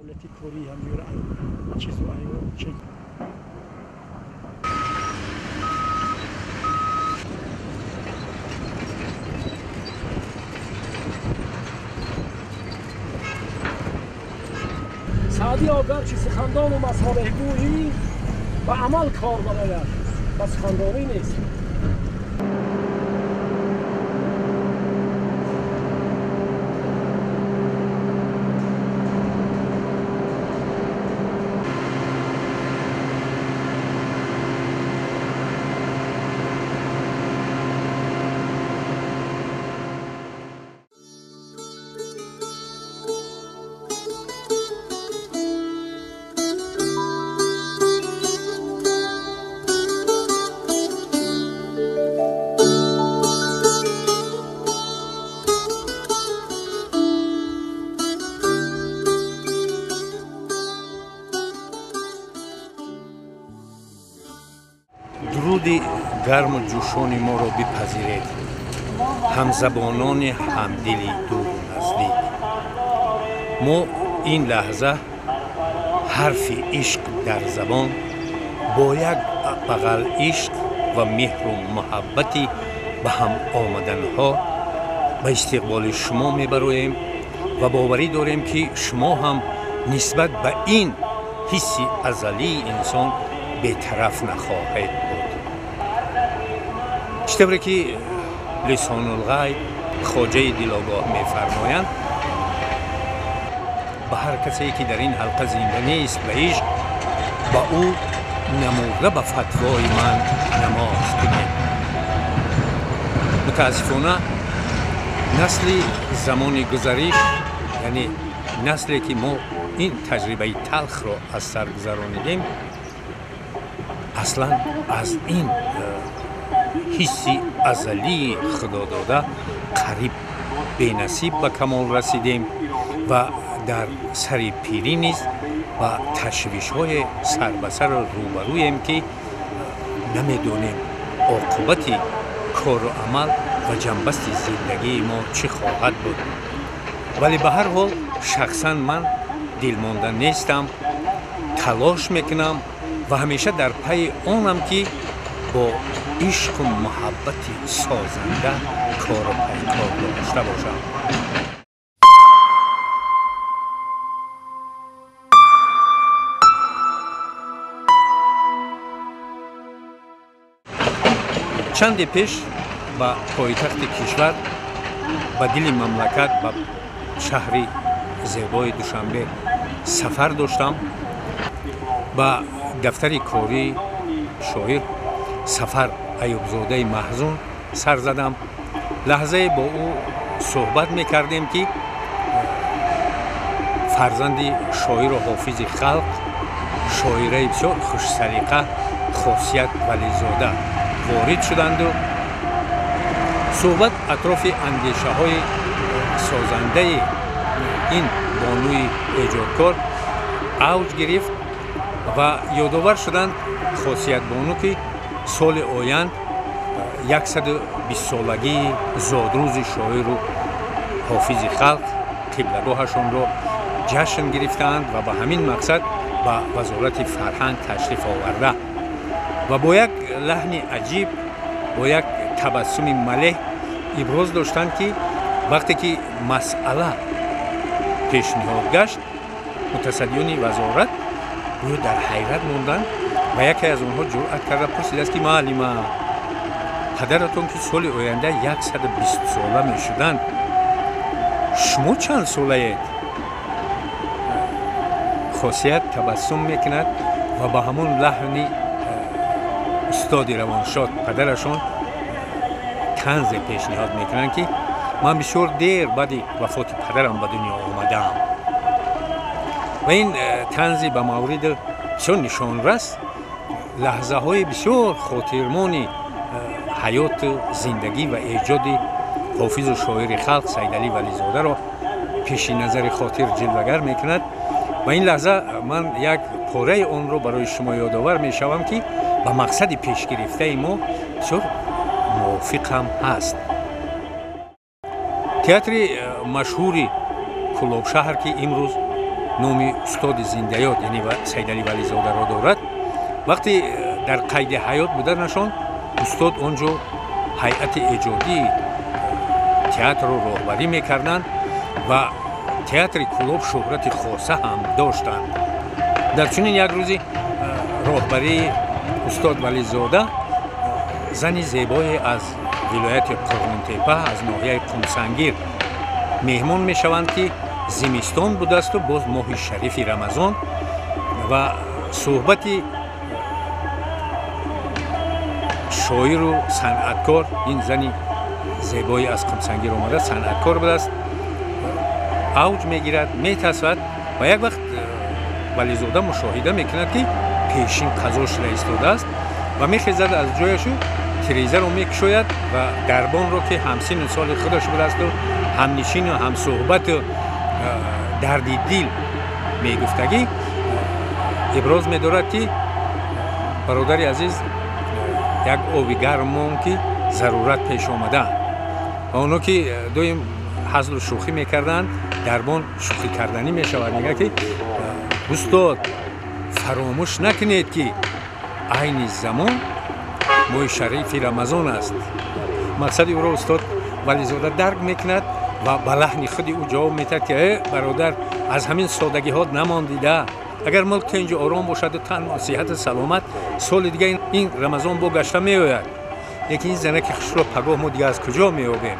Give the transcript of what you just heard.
Фаъолияти кории ҳамдигарро чизу чӣ. Саъдӣ агарчи сухандону масолеҳгӯӣ, ба амал кор барояд, ба сухандонӣ нест. Дуруди гарму ҷӯшони моро бипазиред, ҳамзабонони ҳамдили дуру наздик. Мо ин лаҳза ҳарфи ишқ дар забон бо як бағал ишқ ва меҳру муҳаббати ба ҳам омаданҳо ба истиқболи шумо мебароем ва боварӣ дорем, ки шумо ҳам нисбат ба ин ҳисси азалии инсон бетараф нахоҳед буд. Чӣ тавре ки лисонулғайб хоҷаи дилогоҳ мефармоянд, ба ҳар касе ки дар ин ҳалқа зинда нест ба ишқ, ба ӯ намурда ба фатвои ман намоз кунед. Мутаассифона, насли замони гузариш, яъне насле ки мо ин таҷрибаи талхро аз сар гузаронидем, аслан аз ин ҳисси азалии худодода қариб бенасиб ба камол расидем ва дар сари пирӣ низ ба ташвишҳои сарбасар рӯбарӯем, ки намедонем оқибати кору амал ва ҷанбасти зиндагии мо чӣ хоҳад буд. Вале ба ҳар ҳол шахсан ман дилмонда нестам, талош мекунам ва ҳамеша дар пайи онам, ки бо ишқу муҳаббати созанда кору пайкор дошта бошам. Чанде пеш ба пойтахти кишвар, ба дили мамлакат, ба шаҳри зебои Душанбе сафар доштам. Ба дафтари кории шоир Сафар Аюбзодаи Маҳзун сар задам. Лаҳзае бо ӯ суҳбат мекардем, ки фарзанди шоиру ҳофизи халқ, шоираи бисёр хушсалиқа Хосият Вализода ворид шуданду суҳбат атрофи андешаҳои созандаи ин бонуи эҷодкор авҷ гирифт ва ёдовар шуданд Хосиятбону, ки соли оянд 120-солагии зодрӯзи шоиру ҳофизи халқ қиблагоҳашонро ҷашн гирифтаанд ва ба ҳамин мақсад ба Вазорати фарҳанг ташриф оварда ва бо як лаҳни аҷиб, бо як табассуми малеҳ иброз доштанд, ки вақте ки масъала пешниҳод гашт, мутасаддиёни вазорат гӯё дар ҳайрат монданд ва яке аз онҳо ҷуръат карда пурсидааст, ки маълима, падаратон ки соли оянда 120 сола мешуданд, шумо чанд солаед? Хосият табассум мекунад ва ба ҳамон лаҳни устоди равоншод падарашон танзе пешниҳод мекунанд, ки ман бисёр дер баъди вафоти падарам ба дунё омадаам. Ва ин танзи ба мавриди бисёр нишонрас лаҳзаҳои бисёр хотирмони ҳаёту зиндагӣ ва эҷоди ҳофизу шоири халқ Сайдалӣ Вализодаро пеши назари хотир ҷилвагар мекунад. Ва ин лаҳза ман як пораи онро барои шумо ёдовар мешавам, ки ба мақсади пешгирифтаи мо бисёр мувофиқ ҳам ҳаст. Театри машҳури Кӯлобшаҳр, ки имрӯз Номи устоди зиндаёд, яъне Сайдалӣ Вализодаро дорад. Вақте дар қайди ҳаёт буданашон, устод он ҷо ҳайати эҷодии театрро роҳбарӣ мекарданд ва театри Кӯлоб шӯҳрати хоса ҳам доштанд. Дар чунин як рӯзи роҳбарии устод Вализода зани зебое аз вилояти Қурғонтепа, аз ноҳияи Қумсангир меҳмон мешаванд, ки зимистон будасту боз моҳи шарифи Рамазон, ва суҳбати шоиру санъаткор, ин зани зебои аз Қумсангир омада санъаткор будааст, авҷ мегирад, метасвад. Ва як вақт Вализода мушоҳида мекунад, ки пешин қазо шуда истодааст, ва мехезад аз ҷояшу тирезаро мекушояд ва дарбонро, ки ҳамсину соли худаш будаасту ҳамнишину ҳамсуҳбату дарди дил мегуфтагӣ, иброз медорад, ки бародари азиз, як оби гарм мон, ки зарурат пеш омада. Ва оно ки доим ҳазлу шӯхӣ мекарданд, дарбон шӯхӣ карданӣ мешавад, мегӯяд, ки устод, фаромӯш накунед, ки айни замон моҳи шарифи Рамазон аст. Мақсади ӯро устод Вализода дарк мекунад ва ба лаҳни худи ӯ ҷавоб метиҳад, ки э бародар, аз ҳамин содагиҳо намондида. Агар мулк тинҷу ором бошаду танҳо сиҳату саломат, соли дига ин Рамазон бо гашта меояд, лекин ин занаки хушро пагоҳ мо дига аз куҷо меёбем?